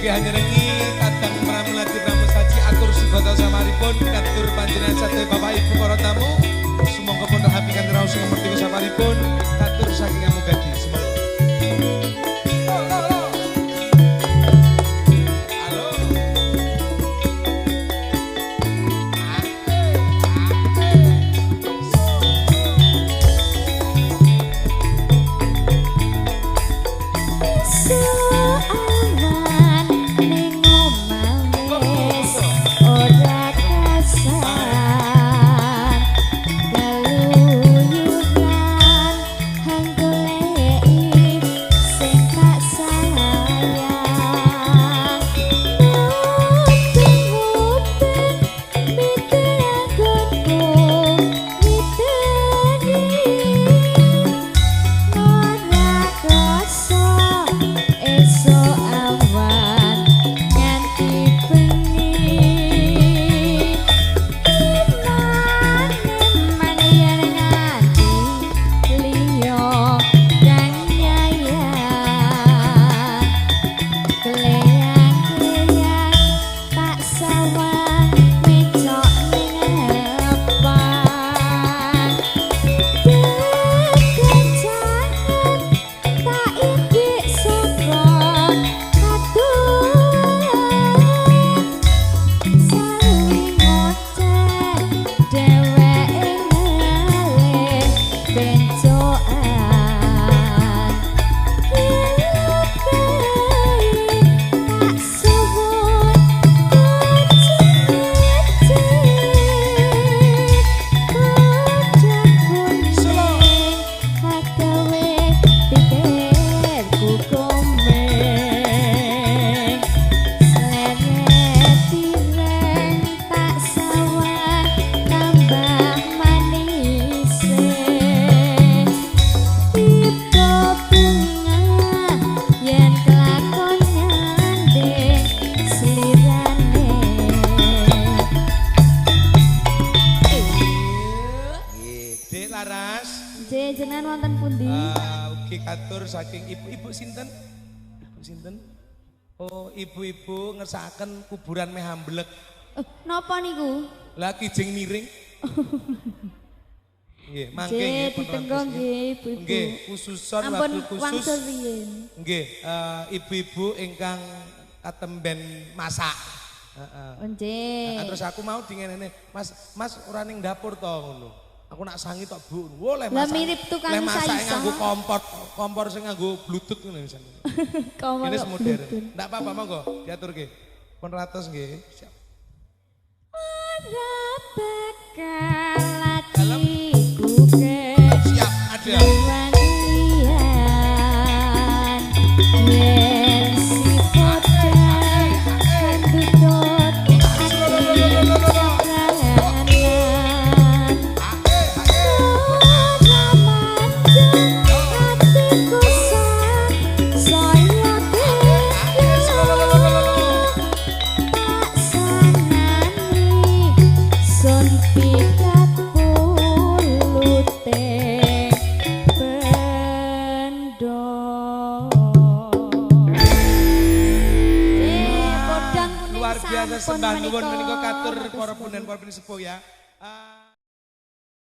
Ugi hanyerengi kadang pramulati pramusaji atur sugata samaripun katur panjenengan sadaya Bapak Ibu para tamu. Sumangga pun rahapi kanthi raos sing merdika samaripun katur saking Amugadi. Sumangga. Halo. Soawan ning omah wis ora kasan keluyuran hanggoleki sing tak sayang mubeng-mubeng mitegonku miteni ora krasa esuk awan nganti bengi eman-eman yen nganti liya kang nyayang kleyang-kleyang tak sawang mecok ning harapan kekencangan tak indik saka kaduan sawi ngoceh dheweke ngalih bencokan tak suwun kucing kuning agawe pikirku komeng sleret ireng tak sawang tambah manise tiba bunga yen kelakon nyanding slirane. Nggih, Dek Laras. Nggih, jenengan wonten pundi? Ugi katur saking ibu-ibu sinten? Ibu sinten? Oh, ibu-ibu ngersakaken kuburan meh amblek. Napa niku? Lah kijing miring. Nggih, mangke Nggih, nggih pun ditenggo rantos, nggih ibu-ibu. Nggih, khususon Ampun wabil khusus. Wangsul riyin. Nggih, ibu-ibu ingkang katemben masak. Heeh. Oh, nggih. Nah, terus aku mau dingenene, Mas, Mas ora ning dapur to ngono. Aku nak sangi tok, Bu. Wo leh Lah masak. mirip tukang Leh masak isa-isa. nganggo kompor, kompor sing nganggo bluetooth ngono misalnya. Kompor Ini kok modern. bluetooth. Ndak apa-apa monggo diaturke. Pun ratus nggih. Siap. Ora bakal atiku ke Siap, ada. wangian yen si podang kandutut ati kapranan ora mandeng atiku saya tak sangani sun pikat pulute bendo. Podang kuning Luar biasa sampun sembah nuwun menika. Menika katur para punden para pinisepuh ya.